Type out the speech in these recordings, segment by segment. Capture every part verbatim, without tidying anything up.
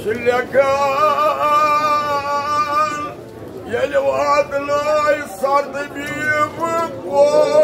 لیکھان ییٚلہِ واتنٲے سرد بیٖبہٕ کوفہٕ۔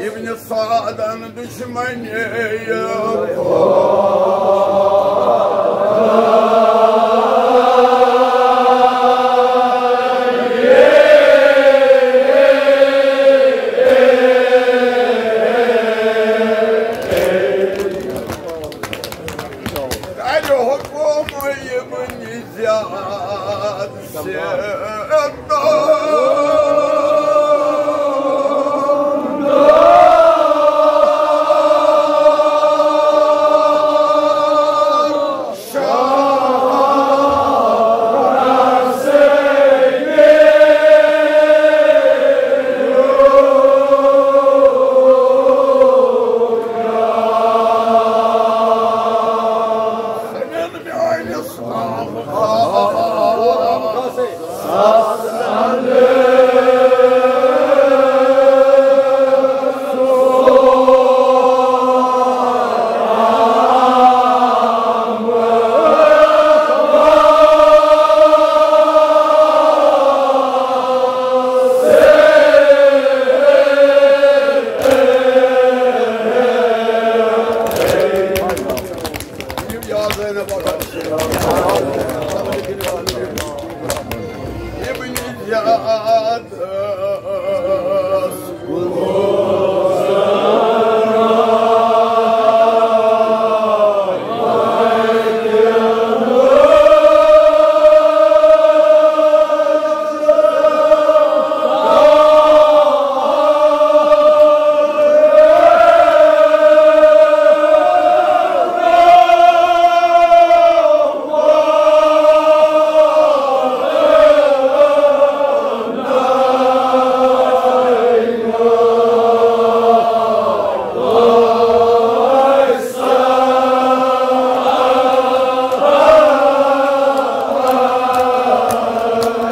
ابن سعدن دُشمنی کرِ حُکُم یِمنٕے زیادٕ سیدو۔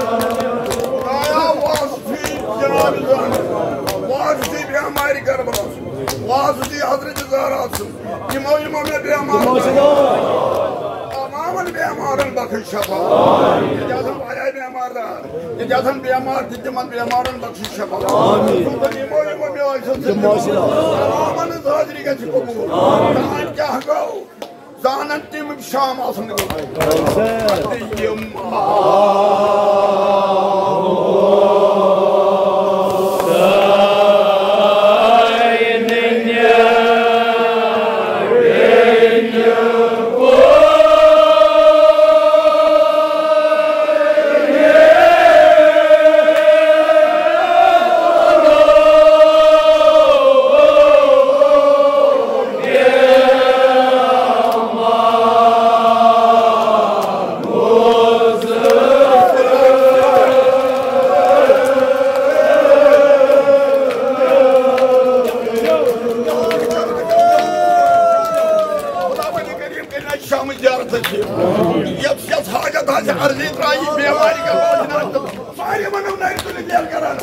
خدایا، وازٕ چھُے جناب زانان، وازٕ چھُے بیمارِ کربلاہس، وازٕ چھُے حضرت زہرا سُنٛد۔ یِمو، یِمو مےٚ بیمار تمامن بیمارن بخش شفا۔ ییٚتہِ آسن واریاہ بیمار دار، ییٚتہِ آسن بیمار تہِ، تِمن بیمارن بخش شفا۔ یِمو، یِمو مےٚ ٲسۍ تمامن ہٕنٛز حٲضری گژھِ قبوٗل۔ تہٕ وۄنۍ کیٛاہ گوٚو؟ زانن تِم شام آسن گٔمٕتۍ۔ یِم خداوند کریم کٔرِنۍ شام زیارت چھِ۔ یَتھ، یَتھ حاجت آسہِ عرضی ترٛایی، بیمارِ گژھِ علاج۔ سارے ونو نرِ تُلِتھ ییٚلہِ کران۔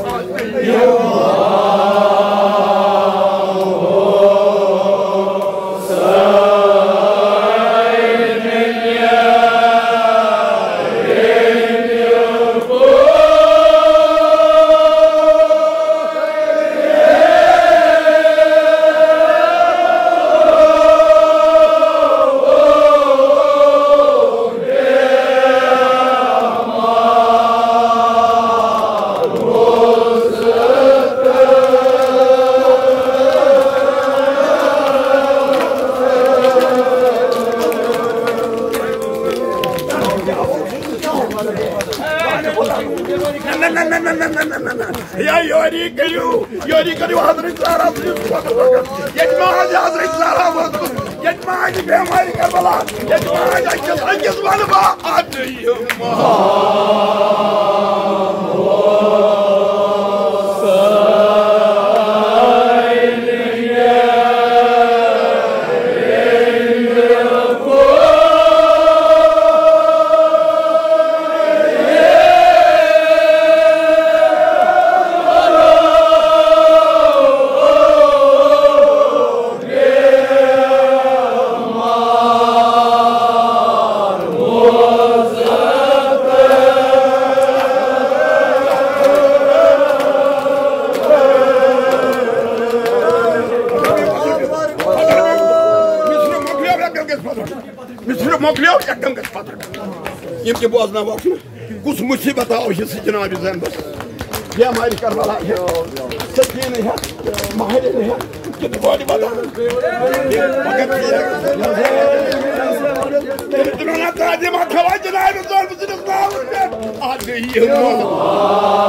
نہ، نہ، نہ، نہ، نہ، نہ، نہ، نہ، نہ۔ یا یوری کٔرِو، یوری کٔرِو حضرت زہرا سٕنٛدِس قبرس پٮ۪ٹھ۔ ییٚتہِ ما آسہِ حضرت زہرا وٲژمٕژ، ییٚتہِ ما آسہِ بیمارِ کربلا، ییٚتہِ ما آسہِ أکِس، أکِس وَنہٕ بہٕ اَدٕ یِم۔ مۄکلیو، یکدم گژھِ فتح۔ یِم تہِ بوزناوہوکھ نہٕ، کُس مُصیبت آو حصہٕ جناب زینبس؟ بیمارِ کربلا ہیٚتھ، سکیٖنہٕ ہیٚتھ، ماہرِنہٕ ہیٚتھ، کِتھ پٲٹھۍ بدل؟ مگر تٔمۍ تُلُن نہ قاضی ما تھاوان جناب زینب سٕنٛدِس ناوس پٮ۪ٹھ؟ اَتھ گٔے یہِ ہِمت۔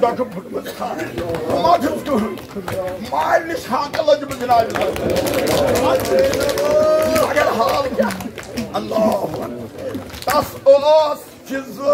پٮ۪ٹھٕ پھُٹمٕژ کھان۔ ما چھُس کٕہٕنۍ۔ مالہِ نِش ہانٛکہٕ لٔجمٕژ جنابِ۔ مگر حال کیٛاہ؟ اللہ اکبر۔ تس اوس چیٖزٕ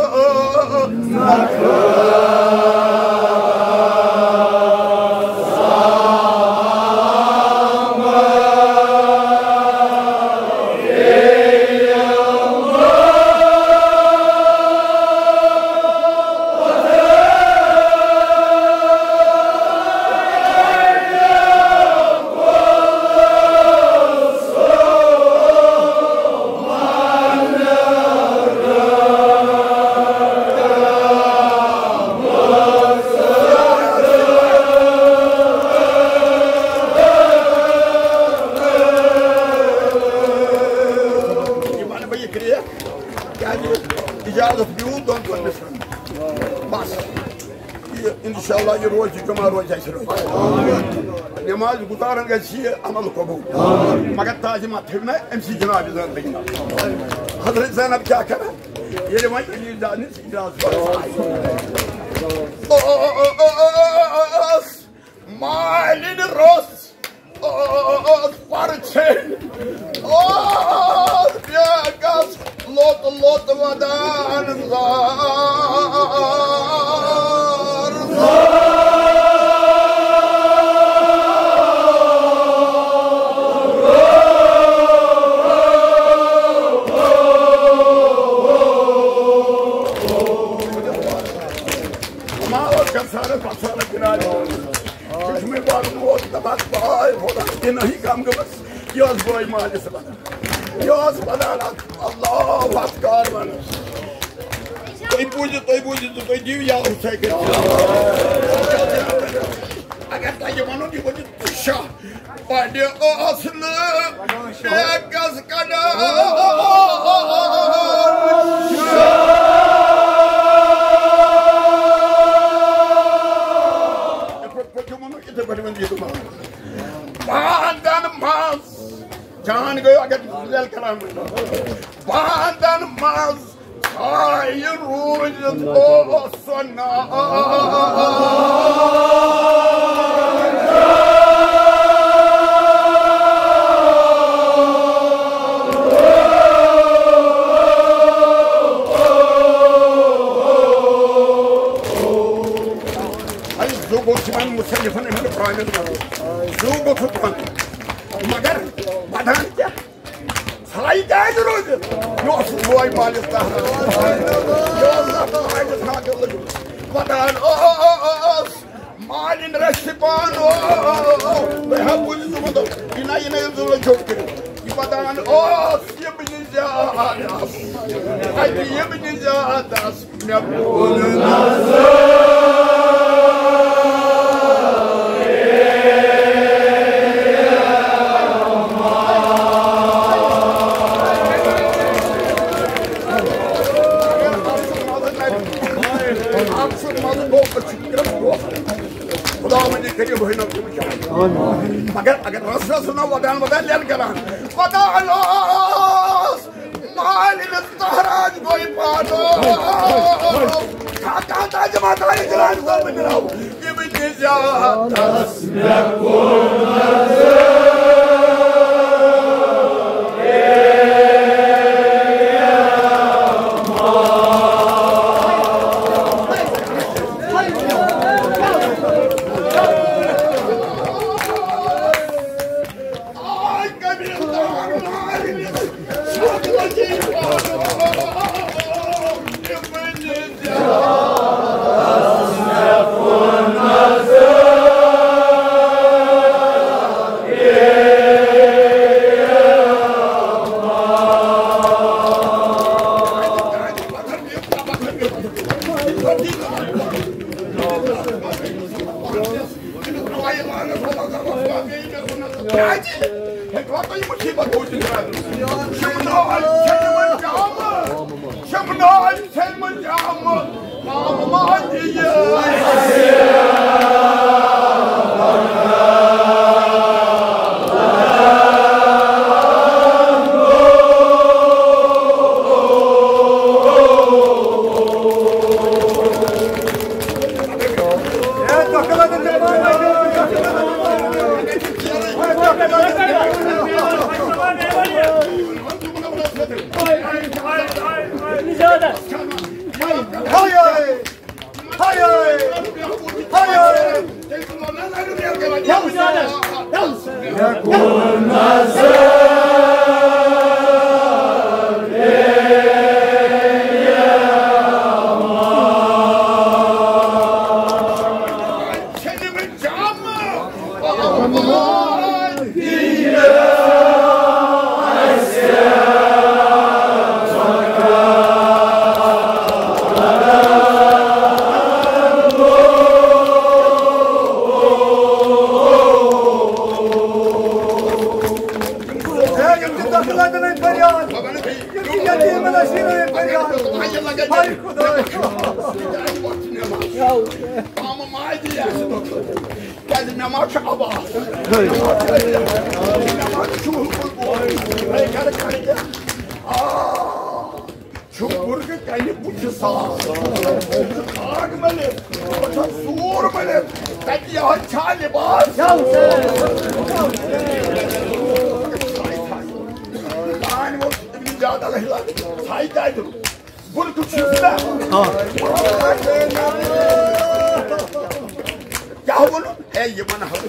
یہِ وَنہٕ بہٕ یہِ کرٛیکھ، کیٛازِ اِجازت بیوٗٹھ دۄن ژۄن مِصرن۔ بس۔ یہِ اِنشاءاللہ یہِ روزِ جمعہ روزِ اَسہِ روزِ۔ نماز گُزارن گژھِ یہِ عمل قبوٗل۔ مگر تعظیمات تھٲوۍ مےٚ أمۍ سٕے جناب زینبٕے۔ حضرت زینب کیٛاہ کران؟ ییٚلہِ وۄنۍ علی دانِس اِجازت اوس۔ مالِنۍ رٔژھ ٲس پرٕژھٕنۍ، ٲس بیگس لوٚت لوٚت ودان زار۔ ما اوس گژھان پتہٕ سارا کنارِ۔ چشمے بارون اوس دپان، "پاے خدا کہِ نہیں کم گٔمٕژ، یہِ ٲس بٲے مالِس ونان، یہِ ٲس ونان اکھ اللہ اکھ کار ونان۔ تُہۍ بوٗزِو، تُہۍ بوٗزِو تہٕ تُہۍ دِیِو یا حُسین کٔرِتھ۔ اگر تۄہہِ یہِ ونُن، یہِ ؤنِو تُہۍ شاہ، پننہِ ٲس نہٕ بیگس کڑان۔" یِتھٕ پٲٹھۍ ووٚن یہِ تِمن۔ باندن منٛز جان گٔیو اگر لل کران۔ باندن منٛز ژھایہِ روٗزِتھ اوس سۄ نار۔ ہے، زُو گوٚژھ یِمن مُصنِفن، یِمن پرٛانٮ۪ن کرُن۔ زُو گوٚژھُکھ وَنُن۔ مگر ودان کیٛاہ؟ ژھایہِ کیٛازِ روٗزِتھ؟ یہِ اوس بوے مٲلِس تحران۔ یہِ اوس اَتھ مٲلِس ناقل لٔجمٕژ۔ ودان اوس مالِنۍ رَسہِ پان۔ تُہۍ ہا بوٗزِو تِمو دوٚپ، یہِ نہ، یہِ نہ، یہِ زُو لٔج چھوٚپ کٔرِتھ۔ یہِ ودان اوس یہِ بہٕ یہِ زیادٕ آس۔ اَتہِ یہِ بہٕ یہِ زیادٕ آس۔ مےٚ کُن نظر۔ خدا مجھے کرے بہنا۔ مگر اگر رس رس نہ ودان ودان لین کران، ودان اوس۔ مالِنِس تحراج گوٚو پانو۔ کھا-، کھا-، تاج ماتاج جلال صٲب درٛاو۔ یِم تہِ زیادَس مےٚ کوٚر نظر۔ آے قبیلدار مالِنِس کیٛازِ؟ ہیٚکوا تُہۍ مُصیٖبت بوٗزِتھ؟ شِمنال چھَنہٕ وۄنۍ جامہٕ، شِمنال چھَنہٕ وۄنۍ جامہٕ، کامہٕ ما دِیہِ اَسہِ؟ ہاے، ہاے۔ ہاے، ہاے۔ ہاے، ہاے۔ یَوٕ زیادٕ، یَوٕ۔ ہے، یِم چھِ دۄکھٕ لَدان اَتہِ فریاد۔ یِم چھِ یتیٖمَن اَسہِ یِوان فریاد۔ ہاے خۄداے۔ کیٛازِ مےٚ ما چھُ عباس؟ مےٚ ما چھُ، مےٚ ما چھُ شُہُل بوے؟ ہے، گرٕ کَرٕ کیٛاہ؟ آ، چھُ بُرگہٕ کَنہِ بُتھِ ساس۔ چھُ کھاگ مٔلِتھ، چھُ سوٗر مٔلِتھ، تَتہِ یہِ حظ چھا لِباس؟ دانہِ وول ابن زیاد علیہ لعنت، ساے کیٛازِ روٚٹ؟ بُرگہٕ چھُس نا۔ ہاں۔ کیٛاہ ووٚنُن؟ ہے، یہِ وَنہٕ ہا بہٕ۔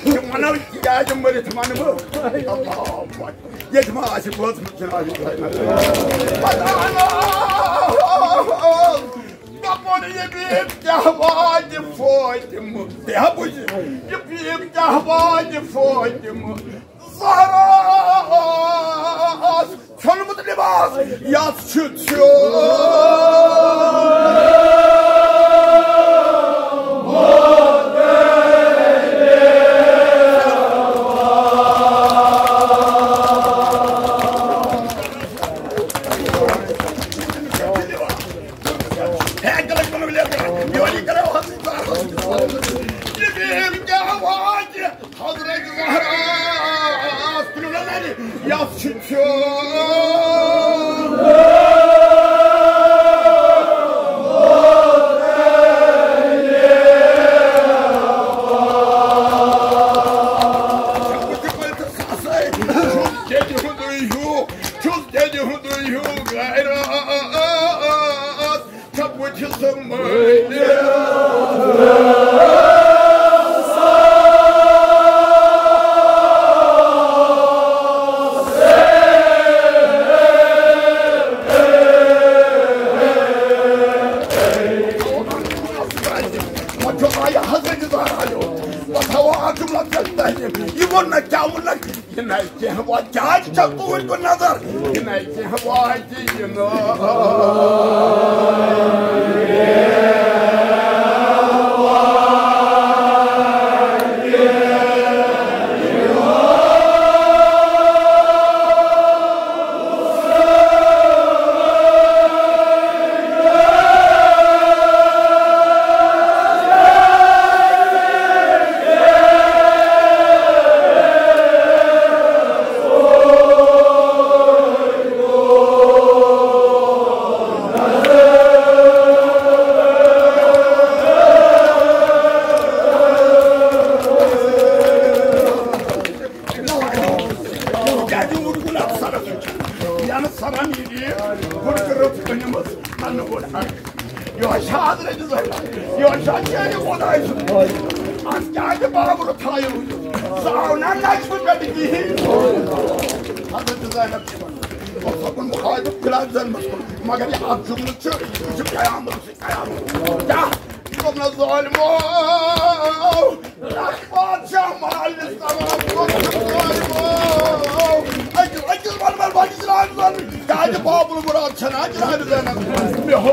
یہِ وَنو، یہِ کیٛازِ مٔرِتھ وَنہٕ بہٕ؟ اللہ اکبر۔ ییٚتہِ ما آسہِ بوزمُت جناب ابراہیم؟ دَپُن یہِ بیٖٹھ کیٛاہ واتہِ فوتِمہٕ۔ بیٚیہِ ہا بوٗزِو، یہِ بیٖٹھ کیٛاہ واتہِ فوتِمہٕ۔ زہراہَس ژھیوٚنمُت لباس، یَس چھُ ژھیوٚن۔ ہے، غلط بنو لیتے ہیں۔ یوری کرو، ہم یہِ بیٖٹھ کیٛاہ واتہِ حضرت زہراہَس کُن نظرِ، یَس چھُ ژھیوٚن۔ چھُس دٮ۪دِ ہُنٛدُے ہیوٗ، چھُس دٮ۪دِ ہُنٛدُے ہیوٗ غیرت۔ ژےٚ بُتھِ سُہ مٲلِس۔ وۄنۍ چھُ آیہِ حضرت زہرا یوت۔ بہٕ تھاوٕ اکھ جملہ تیٚلہِ تۄہہِ۔ یہِ ووٚن نہ، کیٛاہ ووٚن نہ؟ یہِ نَے کینٛہہ واتہِ، کیٛازِ چھَکھ توٗرۍ کُن نظر؟ یہِ نَے کینٛہہ واتہِ، یہِ نہٕ۔ یہِ حظ چھِ حضرت زینب، یہِ حظ چھِ شیرِ خۄداے سُنٛد۔ اَتھ کیٛازِ بابرٕ تھایو؟ سُہ آو نہ نَچھِ پٮ۪ٹھ کِہیٖنۍ۔ حضرت زینب چھِ وَنان، اوس سَپُن مُخٲطِب خلاف زینبَس کُن، مگر یہِ اَکھ جُملہٕ چھُ، یہِ چھُ قیامت۔ کیٛاہ؟ یہِ دوٚپ نہ ظٲلمو، اَکھ بادشاہ مالِس تَمام کوٚر ظٲلمو۔ أکِس، أکِس وَن وَن وَن جناب زَن، کیٛازِ بابُل مُراد چھَنہ جناب زَن؟ مےٚ ہو۔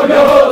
مےٚ ہو